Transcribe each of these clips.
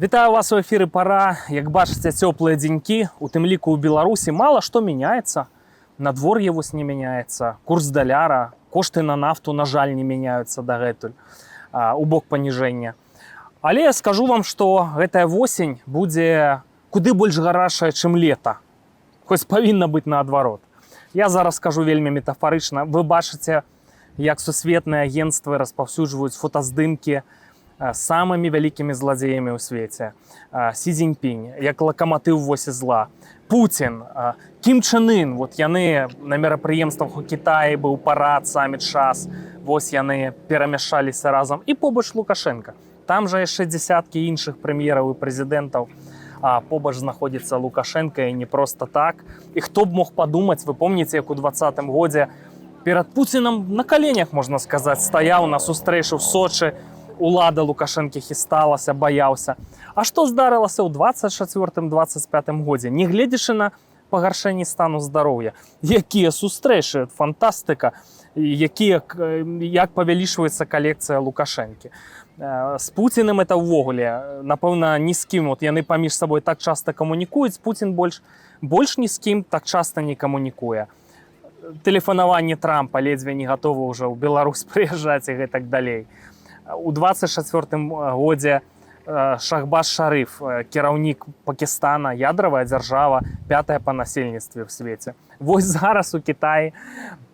Вітаю вас у эфіры «Пара». Як бачыце, цёплыя дзенькі, у тым ліку ў Беларусі мала што мяняецца. Надвор'е вось не мяняецца, курс даляра, кошты на нафту, на жаль, не мяняюцца дагэтуль у бок паніжэння. Але я скажу вам, што гэтая восень будзе куды больш гарачая, чым лета. Хоць павінна быць наадварот. Я зараз скажу вельмі метафарычна. Вы бачыце, як сусветныя агенцтвы распаўсюджваюць фотаздымкі з самымі вялікімі зладзеямі ў свеце. Сі Цзіньпінь, як лакаматыў восі зла. Пуцін, Кім Чэн Ын, вот яны на мерапрыемствах у Кітаі, быў парад, саміт ШАС, вось яны перамяшчаліся разам, і побач Лукашэнка. Там жа яшчэ дзесяткі іншых прэм'ераў і прэзідэнтаў. А побач знаходзіцца Лукашэнка, і не проста так. І хто б мог падумаць, вы помніце, як у 20-м годзе перад Пуцінам на каленях, можна сказаць, стаяў на сустрэчу в Сочы, улада Лукашэнкі хісталася, баяўся. А што здарылася ў 24-25 годзе, не гледзячы на пагаршэнне стану здароўя? Якія сустрэчы, фантастыка, якія, як павялічваецца калекцыя Лукашэнкі. З Пуціным это ўвогуле, напэўна, ні з кім вот яны паміж сабой так часта камунікуюць, Пуцін больш ні з кім так часта не камунікуе. Тэлефанаванне Трампа, ледзьве не гатовы ўжо ў Беларусь прыязджаць, і гэтак далей. У 24 годзе Шахбаз Шарыф, кіраўнік Пакістана, ядравая дзяржава, пятая па насельніцтве ў свеце. Вось зараз у Кітаі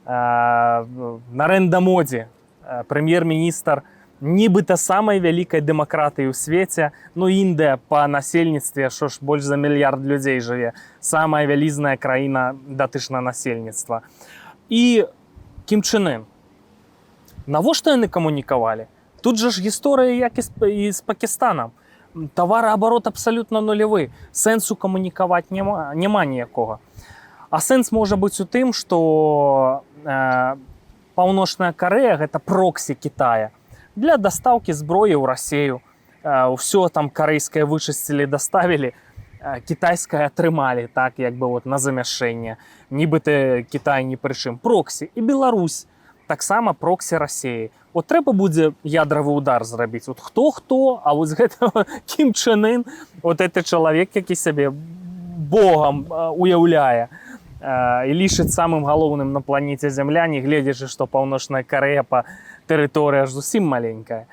Нарэндра Модзі, прэм'ер-міністр нібыта самай вялікай дэмакратыі ў свеце, ну, Індыя па насельніцтве, що ж, больш за мільярд людзей жыве, самая вялізная краіна датычна насельніцтва. І Кім Чэн Ын. Навошта яны камунікавалі? Тут жа ж гісторыя, як і з Пакістанам. Товарооборот абсалютна нулявы. Сэнсу камунікаваць няма ніякога. А сэнс можа быць у тым, што Паўночная Карэя — гэта проксі Китая для дастаўкі зброі ў Расею. Ўсё там карэйскае вычысцілі, даставілі, кітайскае атрымалі так, як бы вот на замяшчэнне. Нібыта Кітай ні пры чым. Проксі. І Беларусь таксама проксі Расеі. От трэба будзе ядравы удар зрабіць. Вот хто хто, а вось гэта Кім Чэн Ын, вот это чалавек, які сябе богам уяўляе і лічыць самым галоўным на планеце Зямля, не гледзячы, што Паўночная Карэя па тэрыторыі аж зусім маленькая.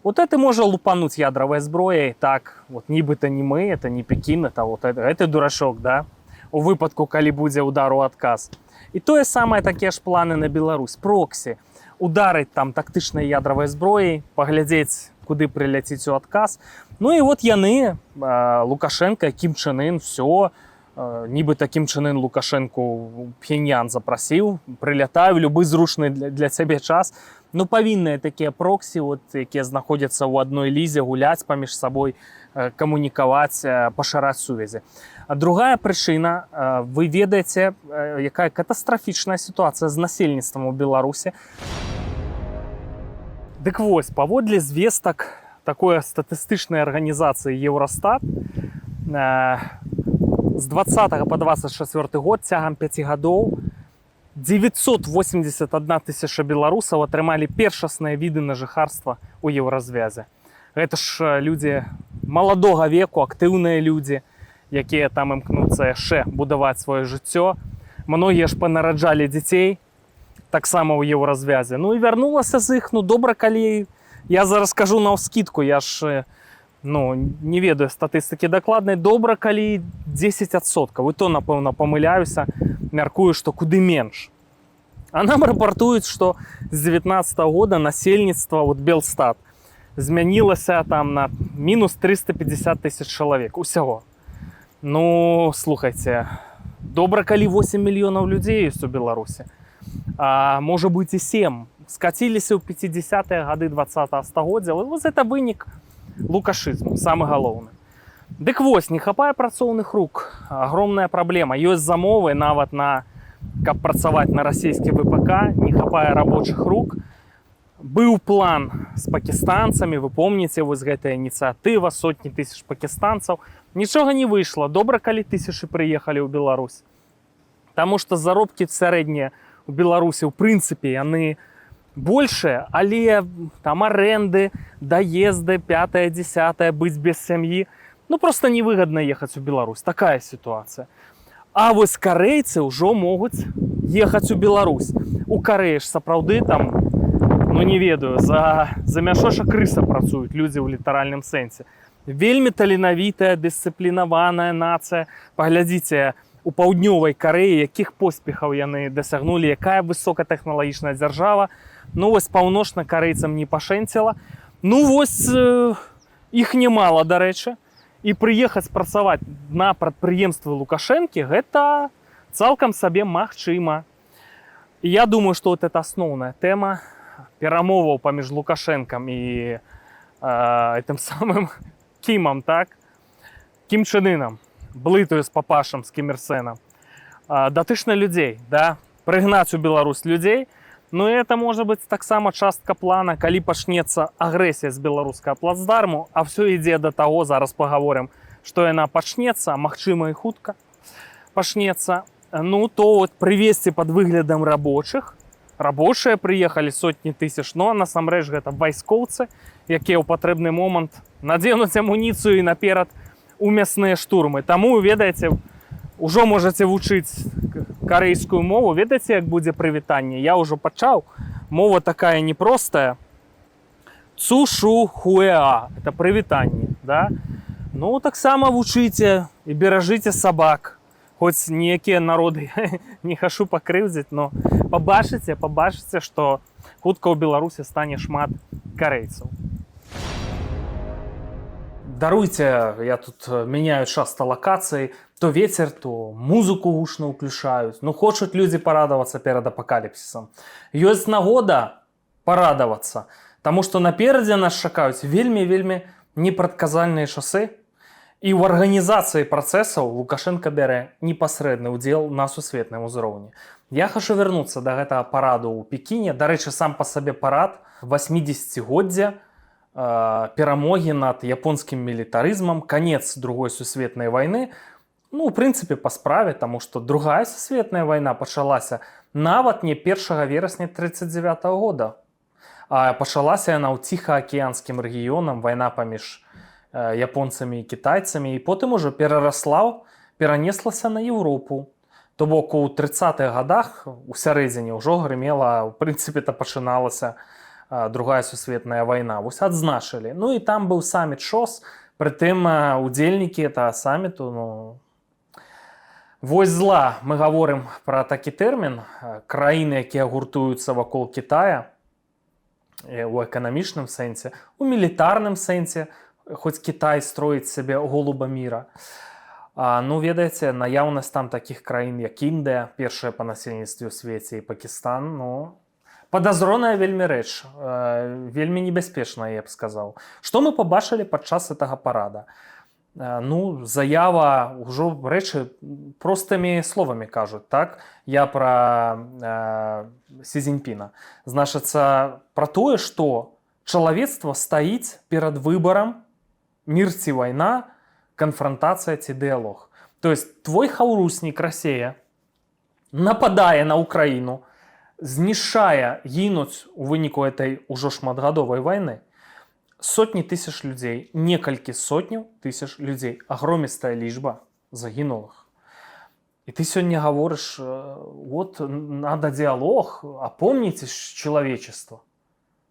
Вот это можа лупануть ядравай зброяй, так, вот нібыта не мы, это не Пекін, это вот это дурачок, да? У выпадку, калі будзе удар у адказ. І тое самае, такія ж планы на Беларусь, проксі. Ударыць там тактычнай ядравай зброяй, паглядзець, куды прыляціць у адказ. Ну і вот яны, Лукашэнка, Кім Чэн Ын, всё, нібыта Кім Чэн Ын Лукашэнку ў Пхеньян запрасіў: «Прылятаю в любы зручны для цябе час». Ну, павінныя такія проксі, вот, якія знаходзяцца ў адной лізе, гуляць паміж сабой, камунікаваць, пашыраць сувязі. А другая прычына, вы ведаеце, якая катастрафічная сітуацыя з насельніцтвам у Беларусі. Дык вось, паводле звестак такой статыстычнай арганізацыі Еўрастат, з 20 по 24 год, цягам 5 гадоў, 981 тысяча беларусаў атрымалі першасныя віды на жыхарства ў Еўразвязе. Гэта ж людзі маладога веку, актыўныя людзі, якія там імкнуцца яшчэ будаваць сваё жыццё. Многія ж панараджалі дзяцей таксама ў Еўразвязе. Ну і вярнулася з іх, ну, добра, калі, я зараз скажу наўскідку, я ж ну, не ведаю статыстыкі дакладнай, добра, калі 10%. І то, напэўна, памыляюся, мяркую, што куды менш. А нам рапартуюць, што з 19 -го года насельніцтва, вот Белстат, змянілася там на мінус 350 тысяч чалавек усяго. Ну, слухайце, добра, калі 8 мільёнаў людзей ёсць у Беларусі. А можа быць, і 7. Скаціліся ў 50-е гады 20 стагоддзя. Вось это вынік лукашызму, самы галоўны. Дык вось, не хапае працоўных рук. Огромная праблема. Ёсць замовы нават на каб працаваць на расійскі ВПК, не хапае рабочых рук. Быў план з пакістанцамі, вы помніце, вось гэтая ініцыятыва, сотні тысяч пакістанцаў. Нічога не выйшла. Добра, калі тысячы прыехалі ў Беларусь. Таму што заробкі сярэднія у Беларусі, ў прынцыпе, яны Большая, але там аренды, даезды, пятое, десятое, быць без сям'і. Ну, просто невыгодно ехаць у Беларусь. Такая ситуация. А вось карэйцы ўжо могуць ехаць у Беларусь. У Карэі ж сапраўды там, ну, не ведаю, за мяшочак рыса працуюць людзі ў літаральным сэнсе. Вельмі таленавітая, дысцыплінаваная нацыя. Паглядзіце, у Паўднёвай Карэі якіх поспехаў яны дасягнулі, якая высокатэхналагічная дзяржава. Ну вось паўночнакарэйцам не пашэнціла. Ну вось іх немала, дарэчы. І прыехаць працаваць на прадпрыемствы Лукашэнкі — гэта цалкам сабе магчыма. І я думаю, што вот это асноўная тэма перамоваў паміж Лукашэнкам і этим самым Кімам, так? Кім Чэн Ынам, блытаю з папашам, з Кім Ір Сенам. Датычна людзей, да? Прыгнаць у Беларусь людзей. Ну і это можа быць таксама частка плана, калі пачнецца агрэсія з беларускага плацдарму, а ўсё ідзе да таго, зараз пагаворым, што яна пачнецца, магчыма, і хутка пачнецца. Ну то вот прывесці пад выглядам рабочых, рабочыя прыехалі сотні тысяч, но насамрэч гэта вайскоўцы, якія ў патрэбны момант надзенуць амуніцыю і наперад у мясныя штурмы. Таму, ведаеце, ўжо можаце вучыць карэйскую мову. Ведаеце, як будзе прывітанне? Я ўжо пачаў. Мова такая непростая. Цушу хуэа — это прывітанне, да? Ну, таксама вучыце і беражыце сабак. Хоць ніякія народы не хачу пакрыўдзіць, но пабачыце, што хутка ў Беларусі стане шмат карэйцаў. Даруйце, я тут мяняю часта лакацыі: то ветер, то музыку гучна ўключаюць. Ну, хочуць людзі парадавацца перад апакаліпсісам. Ёсць нагода парадавацца, таму што наперадзе нас чакаюць вельмі, вельмі непрадказальныя часы. І ў арганізацыі працэсаў Лукашэнка бярэ непасрэдны ўдзел на сусветным узроўні. Я хачу вярнуцца да гэтага параду ў Пекіне. Дарэчы, сам па сабе парад 80-годдзя перамогі над японскім мілітарызмам, канец Другой сусветнай вайны. Ну, у прынцыпе, па справе, таму што Другая сусветная вайна пачалася нават не 1 верасня 39 -го года. А пачалася яна ў ціхаакіянскім рэгіёнам, вайна паміж японцамі і кітайцамі, і потым ужо перарасла, перанеслася на Еўропу. То бок у 30-х годах у сярэдзіне ўжо грымела, у прынцыпе, то пачыналася Другая сусветная вайна. Вось адзначылі. Ну і там быў саміт ШОС, прытым удзельнікі этого саміту, ну, вось зла, мы гаворым пра такі тэрмін, краіны, якія гуртуюцца вакол Китая у эканамічным сэнсе, у мілітарным сэнсе, хоць Кітай строіць сябе голуба мира. Ну, ведаеце, наяўнасць там такіх краін, як Індыя, першая па насельніцтве ў свеце, і Пакістан, ну, падазроная вельмі рэч, вельмі небяспечная, я б сказаў. Што мы пабачылі падчас гэтага парада? Ну, заява, ўжо рэчы простымі словамі кажуць, так? Я пра Сі Цзіньпіна. Значыцца, пра тое, што чалавецтва стаіць перад выбарам: мір ці вайна, канфрантацыя ці дыялог. То есть твой хаўруснік Расея нападае на Украіну, знішчае, гінуць у выніку этой ужо шматгадовай вайны сотні тысяч людзей, некалькі сотняў тысяч людзей, агромістая лічба загінулых. І ты сёння гаворыш: «Вот надо диалог, опомнитесь, человечество».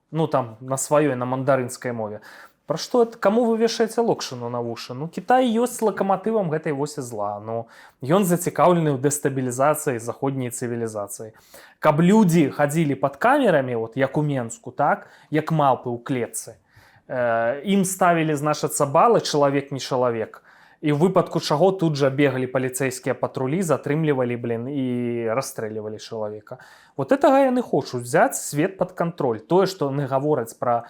Ну, там на сваёй, на мандарынскай мове. Пра што это, каму вы вешаеце локшыну на вушы? Ну, Кітай ёсць лакаматывам гэтай восі зла. Ну, ён зацікаўлены ў дэстабілізацыі заходняй цывілізацыі. Каб людзі хадзілі пад камерамі, вот як у Менску, так, як малпы ў клетцы. Ім ставілі, значыцца, балы: чалавек, не чалавек. І ў выпадку чаго тут жа бегалі паліцэйскія патрулі, затрымлівалі, блин, і расстрэльвалі чалавека. Вот этого яны хочуць, взять свет под контроль. Тое, што яны гавораць пра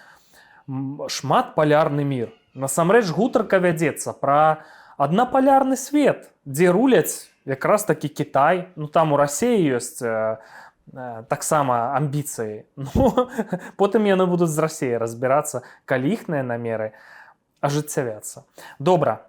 шматпалярны мир. Насамрэч гутарка вядзецца пра аднапалярны свет, дзе руляць якраз такі Кітай, ну, там у Расеі ёсць таксама амбіцыі. Ну, потым яны будуць з Расеяй разбірацца, калі іхныя намеры ажыццявяцца. Добра.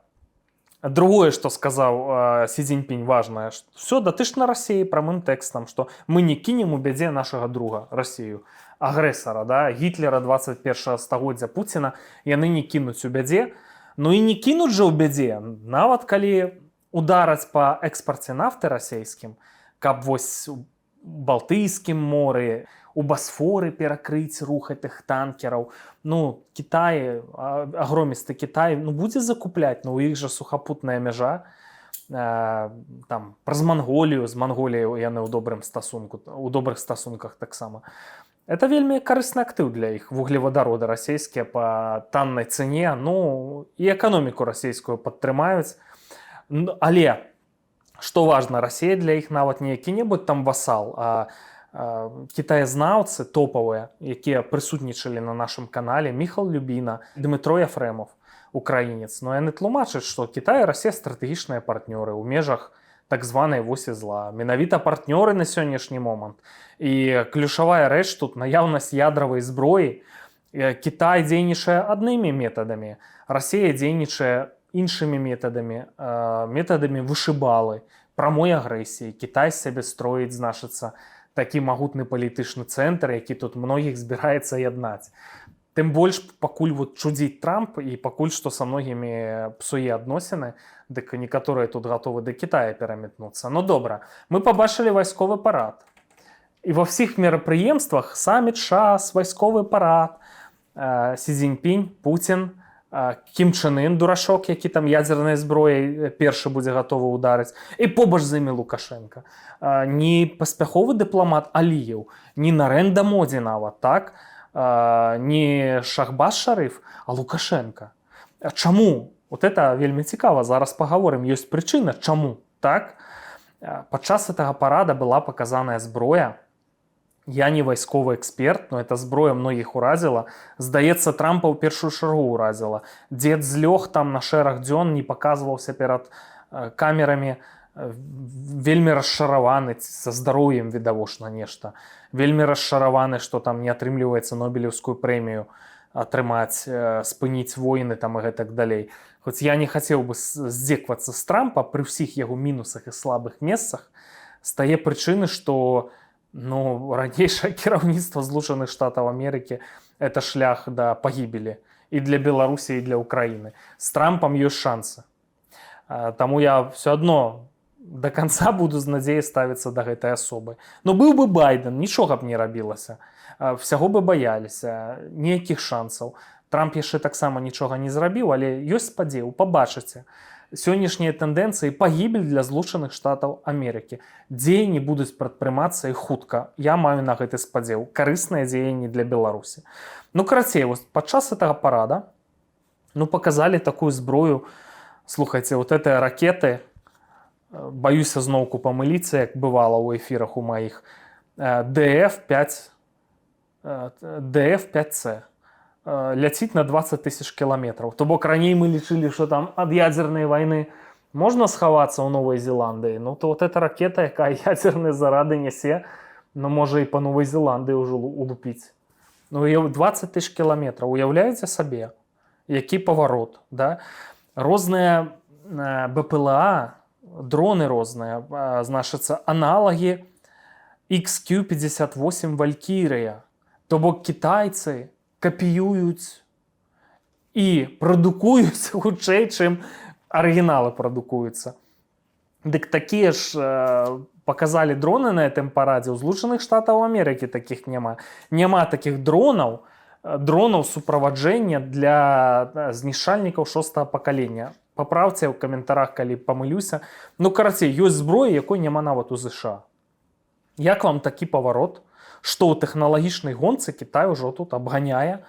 Другое, што сказаў Сі Цзіньпінь, важнае, все датычна Расеі прамым тэкстам, што мы не кінем у бядзе нашага друга Расію. Агрэсара, да, Гітлера 21 стагоддзя Пуціна яны не кінуць у бядзе. Ну і не кінуць жа ў бядзе, нават калі удараць па экспарце нафты расійскім, каб вось у Балтыйскім моры, у Басфоры перакрыць рух гэтых танкераў. Ну, Кітай, агромісты Кітай, ну, будзе закупляць, но у іх жа сухапутная мяжа там праз Манголію, з Манголіяй яны ў добрым стасунку, у добрых стасунках таксама. Это вельмі карысны актыў для іх, вуглевадароды расійскія па таннай цэне, ну і эканоміку расійскую падтрымаюць. Але што важна, Расія для іх нават не які-небудзь там васал, а кітаязнаўцы топавыя, якія прысутнічалі на нашым канале, Міхал Любіна, Дмітро Яфрэмов, украінец, но яны тлумачаць, што Кітай і Расія стратэгічныя партнёры ў межах так званай восі зла. Менавіта партнёры на сённяшні момант. І ключавая рэч тут — наяўнасць ядравай зброі. Кітай дзейнічае аднымі метадамі, Расія дзейнічае іншымі метадамі, метадамі вышыбалы, прамой агрэсіі. Кітай з сябе строіць, значыцца, такі магутны палітычны цэнтр, які тут многіх збіраецца яднаць. Тым больш пакуль вот чудзіць Трамп і пакуль што са многімі псуе адносіны, дык некаторыя тут гатовы да Китая пераметнуцца. Ну добра, мы пабачылі вайсковы парад. І ва ўсіх мерапрыемствах саміт ШАС, вайсковы парад, Сі Цзіньпінь, Пуцін, Кім Чэн Ын, дурашок, які там ядзернай зброяй першы будзе гатовы ударыць, і побач з імі Лукашенко. Не паспяховы дыпламат Аліеў, не Нарэнда Модзі нават, так? Не Шахбаз Шарыф, а Лукашенко. А чаму? Вот это вельмі цікава, зараз пагаворым, ёсць прычына, чаму, так? Падчас гэтага парада была паказаная зброя. Я не вайсковы эксперт, но эта зброя многіх уразіла. Здаецца, Трампа ў першую чаргу ўразіла. Дзед злёг там на шэраг дзён, не паказваўся перад камерамі, вельмі расчараваны, са здароўем відавочна нешта. Вельмі расчараваны, што там не атрымліваецца Нобелеўскую прэмію атрымаць, спыніць войны там і гэтак далей. Хоць я не хацеў бы здзеквацца з Трампа пры ўсіх яго мінусах і слабых месцах, з тае прычыны, што, ну, ранейшае кіраўніцтва Злучаных Штатаў Амерыкі — это шлях да пагібелі і для Беларусі, і для Украіны. З Трампам ёсць шансы. Таму я все адно до конца буду з надзеяй ставіцца да гэтай асобы. Но быў бы Байден, нічога б не рабілася. Всяго бы баяліся, ніякіх шансаў. Трамп яшчэ таксама нічога не зрабіў, але ёсць спадзеў, пабачыце. Сённяшнія тэндэнцыі — пагібель для Злучаных Штатаў Амерыкі. Дзеянні будуць прадпрымацца, і хутка. Я маю на гэты спадзеў. Карысныя дзеянні для Беларусі. Ну, карацей, вось падчас гэтага парада, ну, показалі такую зброю. Слухайце, вот это ракеты, баюся зноўку памыліцца, як бывала ў эфірах у маіх, ДФ-5, ДФ-5С. Ляціць на 20 тысяч кіламетраў. То бок раней мы лічылі, што там ад ядзернай вайны можна схавацца ў Новай Зеландыі. Ну то вот эта ракета, якая ядзерныя зарады нясе, ну, можа і па Новай Зеландыі ўжо улупіць. Ну, 20 тысяч кіламетраў, уяўляеце сабе, які паварот, да? Розныя БПЛА, дроны розныя, значыцца, аналагі XQ-58 Валькірыя. То бок кітайцы капіююць і прадукуюць хутчэй, чым арыгіналы прадукуюцца. Дык такія ж показалі дроны на гэтым парадзе. У Злучаных Штатаў Амерыкі такіх няма. Няма такіх дронаў, дронаў суправаджэння для знішчальнікаў шостага пакалення. Папраўце ў каментарах, калі памылюся. Ну, карацей, ёсць зброя, якой няма нават у ЗША. Як вам такі паварот, што ў тэхналагічнай гонцы Кітай ужо тут абганяе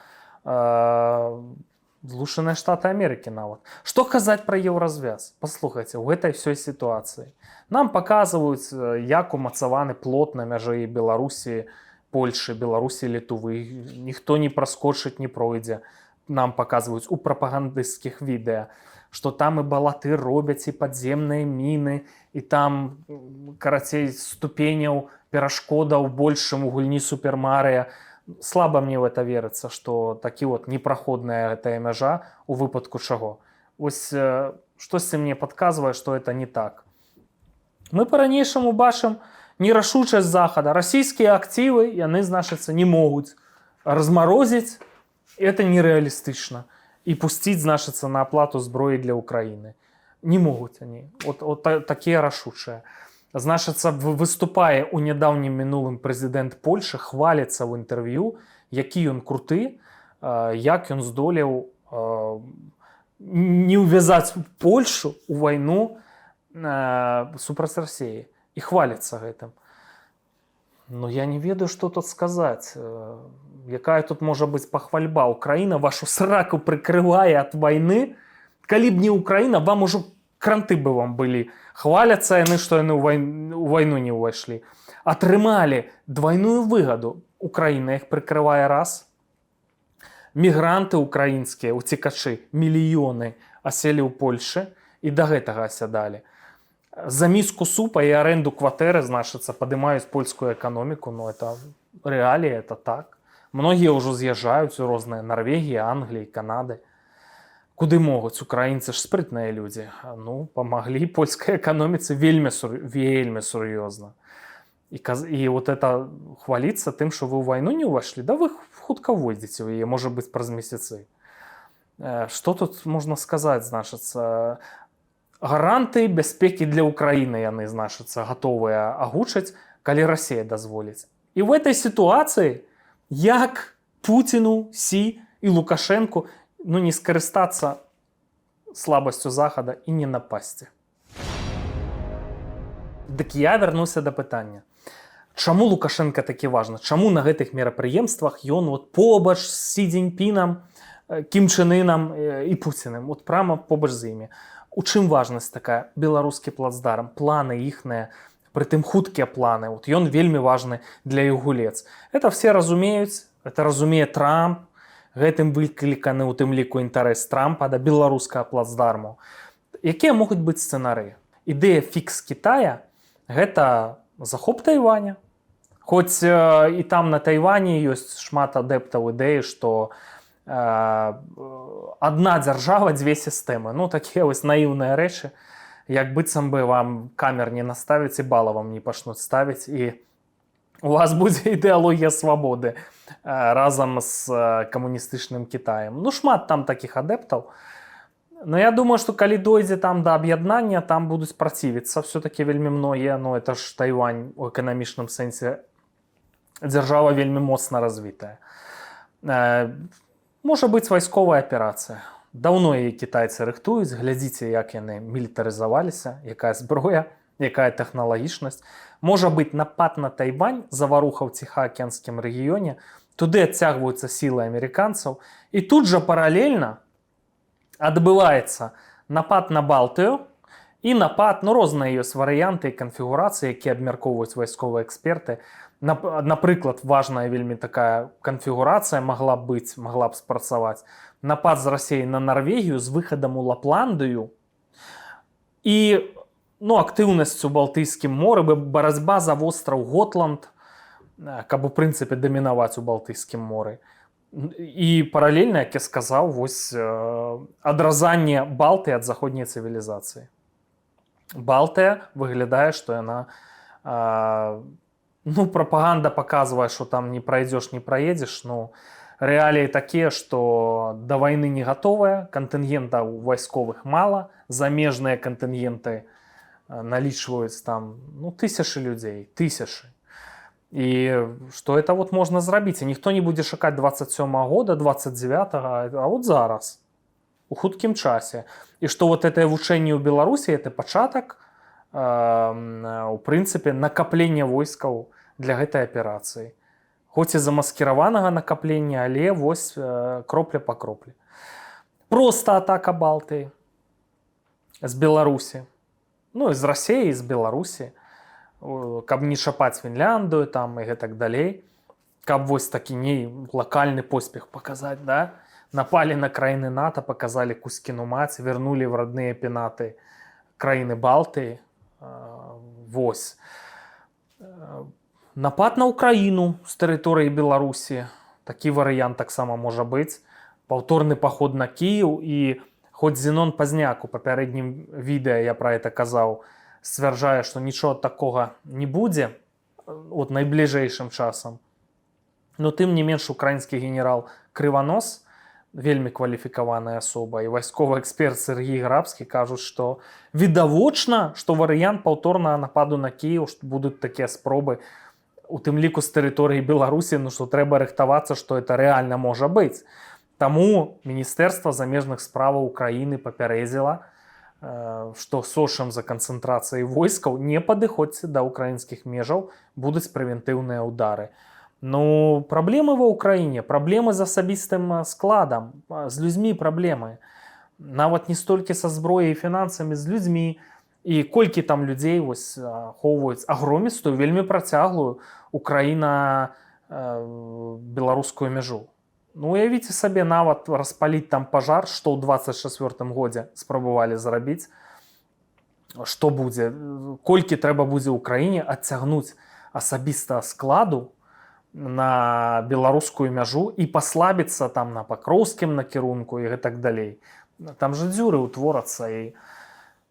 Злучаныя Штаты Амерыкі нават? Што казаць пра Еўразвяз? Паслухайце, у гэтай всёй сітуацыі нам паказваюць, як умацаваны плот на мяжы Беларусі, Польшы, Беларусі, Літувы. Ніхто не праскочыць, не пройдзе. Нам паказваюць у прапагандысцкіх відэа, што там і балаты робяць, і падземныя міны, і там, карацей, ступеняў перашкодаў больш, чым у гульні Супермарыя. Слаба мне в это верыцца, што такі вот непраходная гэтая мяжа у выпадку чаго. Ось штосьці мне падказвае, што это не так. Мы па-ранейшаму бачым Нерашучасць Захада. Расійскія актывы яны, значыцца, не могуць размарозіць, это нерэалістычна. І пусціць, значыцца, на аплату зброі для Украіны. Не могуць они. Вот такія рашучыя. Значыцца, выступае ў нядаўнім мінулым прэзідэнт Польшы, хваліцца ў інтэрв'ю, які ён круты, як ён здолеў не ўвязаць Польшу ў вайну супраць Расеі, і хваліцца гэтым. Ну, я не ведаю, што тут сказаць. Якая тут можа быць пахвальба? Украіна вашу сраку прыкрывае ад вайны. Калі б не Украіна, вам ужо кранты бы вам былі. Хваляцца яны, што яны ў вайну не ўвайшлі. Атрымалі двайную выгаду. Украіна іх прыкрывае, раз. Мігранты украінскія, уцекачы, мільёны аселі ў Польшы і да гэтага асядалі. За міску супа і арэнду кватэры, значыцца, падымаюць польскую эканоміку. Ну, это рэаліі, это так. Многія ўжо з'язджаюць у розныя Нарвегіі, Англіі, Канады. Куды могуць, украінцы ж спрытныя людзі. Ну, памаглі польскай эканоміцы вельмі сур'ёзна. І вот это хваліцца тым, што вы ў вайну не ўвайшлі, да вы хутка ўвойдзеце ў яе, можа быць, праз месяцы. Што тут можна сказаць, значыцца, гаранты бяспекі для Украіны яны, значыцца, гатовыя агучыць, калі Расія дазволіць. І в этой сітуацыі як Пуціну, Сі і Лукашэнку, ну, не скарыстацца слабасцю Захада і не напасці? Дык я вярнуся да пытання. Чаму Лукашэнка такі важны? Чаму на гэтых мерапрыемствах ён вот побач з Сі Цзіньпінам, Кім Чэн Ынам і Пуціным, вот прямо побач з імі? У чым важнасць такая? Беларускі плацдарм, планы іхныя, прытым хуткія планы. Вот ён вельмі важны для іх гулец. Это все разумеюць, это разумее Трамп, гэтым выкліканы у тым ліку інтарэс Трампа да беларускага плацдарму. Якія могуць быць сцэнары? Ідэя фікс Китая — гэта захоп Тайваня. Хоць і там, на Тайване, ёсць шмат адэптаў ідэі, што адна дзяржава, дзве сістэмы. Ну, такія вось наіўныя рэчы, як быццам бы вам камер не наставіць і бала вам не пачнуць ставіць, і у вас будзе ідэалогія свабоды разам з камуністычным Китаем. Ну, шмат там такіх адэптаў. Но я думаю, што калі дойдзе там да аб'яднання, там будуць працівіцца все-таки вельмі многія. Ну, это ж Тайвань, у эканамічным сэнсе дзяржава вельмі моцна развітая. Можа быць вайсковая аперацыя. Даўно яе кітайцы рыхтуюць, глядзіце, як яны мілітарызаваліся, якая зброя, якая тэхналагічнасць. Можа быць напад на Тайвань, заваруха ў Ціхаакеанскім рэгіёне, туды адцягваюцца сілы амерыканцаў, і тут жа паралельна адбываецца напад на Балтыю і напад, ну, розныя ёсць варыянты і канфігурацыі, якія абмяркоўваюць вайсковыя эксперты. Напрыклад, важная вельмі такая канфігурацыя магла б быць, магла б спрацаваць: напад з Расеі на Нарвегію з выхадам у Лапландыю і, ну, актыўнасць у Балтыйскім моры, барацьба за востраў Готланд, каб у прынцыпе дамінаваць у Балтыйскім моры. І паралельна, як я сказаў, вось адразанне Балты ад заходняй цывілізацыі. Балтыя выглядае, што яна ну, прапаганда паказвае, што там не пройдзеш, не праедзеш. Ну, рэаліі такія, што да вайны не гатовая, кантынгентаў вайсковых мала, замежныя кантынгенты налічваюць там, ну, тысячы людзей, тысячы. І што это вот можна зрабіць, і ніхто не будзе чакаць 27 -го года, 29, а вот зараз, у хуткім часе. І што вот это вучэнне ў Беларусі — это пачатак у прынцыпе накаплення войскаў для гэтай аперацыі. Хоць і замаскіраванага накаплення, але вось кропля па кроплі. Просто атака Балтыі з Беларусі. Ну, і з Расеі, з Беларусі, каб не чапаць Фінляндыю там і гэтак далей, каб вось такі не лакальны поспех паказаць, да? Напалі на краіны НАТО, показали кузькину мать, вернули в родные пенаты краіны Балтыі. Вось. Напад на Украіну з тэрыторыі Беларусі. Такі варыянт таксама можа быць. Паўторны паход на Кіеў, і хоць Зенон Пазняк, у папярэднім відэа я пра это казаў, сцвярджае, што нічога такога не будзе. от найбліжэйшым часам. Но тым не менш украінскі генерал Крыванос, вельмі кваліфікаваная асоба, і вайсковы эксперт Сергій Грабскі кажуць, што відавочна, што варыянт паўторнага нападу на Кіеў, што будуць такія спробы, у тым ліку з тэрыторыі Беларусі, ну, што трэба рыхтавацца, што это рэальна можа быць. Таму Міністэрства замежных справаў Украіны папярэдзіла, што сочым за канцэнтрацыяй войскаў, не падыходзьце да украінскіх межаў, будуць прэвентыўныя ўдары. Ну, праблемы ва Ўкраіне, праблемы з асабістым складам, з людзьмі праблемы. Нават не столькі са зброяй і фінансамі, з людзьмі. І колькі там людзей вось ахоўваюць агромістую, вельмі працяглую Украіна беларускую мяжу. Ну, уявіце сабе, нават распаліць там пажар, што ў 24 годзе спрабавалі зрабіць, што будзе, колькі трэба будзе Ўкраіне адцягнуць асабістага складу на беларускую мяжу і паслабіцца там на Пакроўскім накірунку і гэтак далей. Там же дзюры ўтворацца, і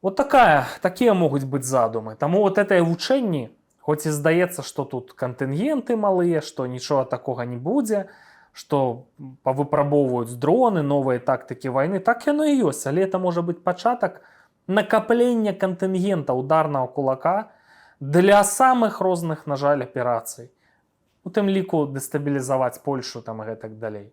вот такія могуць быць задумы. Таму вот гэтыя вучэнні, хоць і здаецца, што тут кантынгенты малыя, што нічога такога не будзе, што павыпрабоўваюць дроны, новыя тактыкі вайны, так яно і ёсць, але это можа быць пачатак накаплення кантынгента, ударнага кулака для самых розных, на жаль, аперацый. У тым ліку дэстабілізаваць Польшу там і гэтак далей.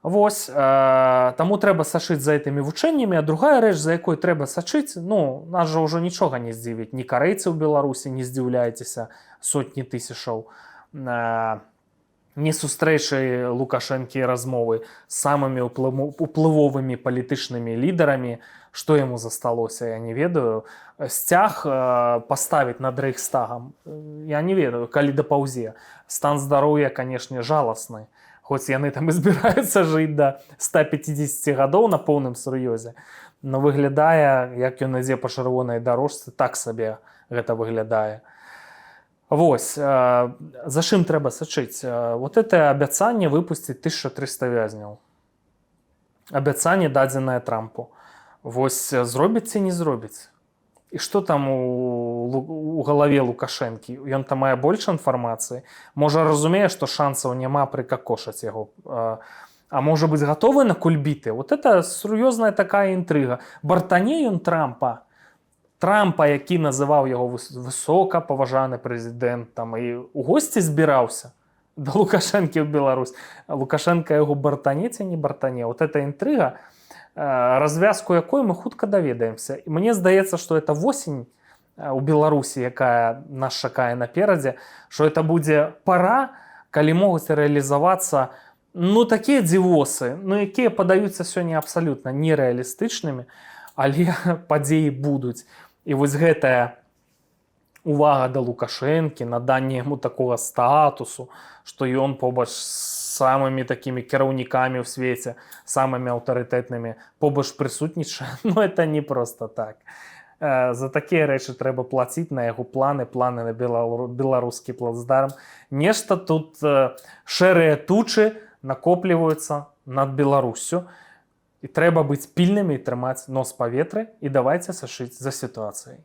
Вось, таму трэба сачыць за гэтымі вучэннямі, а другая рэч, за якой трэба сачыць, ну, нас жа ўжо нічога не здзівіць, ні карэйцы ў Беларусі, не здзіўляйцеся, сотні тысячаў, не сустрэчы Лукашэнкі і размовы з самымі уплывовымі палітычнымі лідарамі, што яму засталося, я не ведаю. Сцяг паставіць над Рэйхстагам, я не ведаю, калі дапаўзе. Стан здароўя, канешне, жаласны. Хоць яны там і збіраюцца жыць да 150 гадоў на поўным сур'ёзе. Но выглядае, як ён ідзе па чырвонай дарожцы, так сабе гэта выглядае. Вось, за чым трэба сачыць? Вот это абяцанне выпусціць 1300 вязняў. Абяцанне, дадзенае Трампу. Вось зробіць ці не зробіць? І што там у галаве Лукашэнкі? Ён там мае больш інфармацыі. Можа, разумее, што шансаў няма прыкакошаць яго. А можа быць, гатовы на кульбіты? Вот это сур'ёзная такая інтрыга. Бартане ён Трампа? Трампа, які называў яго высока паважаны прэзідэнт, там і у госці збіраўся да Лукашэнкі ў Беларусь. Лукашенко яго бартане ці не бартане? Вот эта інтрыга, развязку якой мы хутка даведаемся. І мне здаецца, што это восень у Беларусі, якая нас чакае наперадзе, што это будзе пара, калі могуць рэалізавацца, ну, такія дзівосы, ну, якія падаюцца сёння абсалютна нерэалістычнымі, але падзеі будуць. І вось гэтая увага да Лукашэнкі, наданне яму такога статусу, што ён побач з самымі такімі кіраўнікамі ў свеце, самымі аўтарытэтнымі, побач прысутнічае, ну, это не просто так. За такія рэчы трэба плаціць, на яго планы, планы на беларускі плацдарм. Нешта тут шэрыя тучы накопліваюцца над Беларуссю. І трэба быць пільнымі і трымаць нос паветры, і давайце сачыць за сітуацыяй.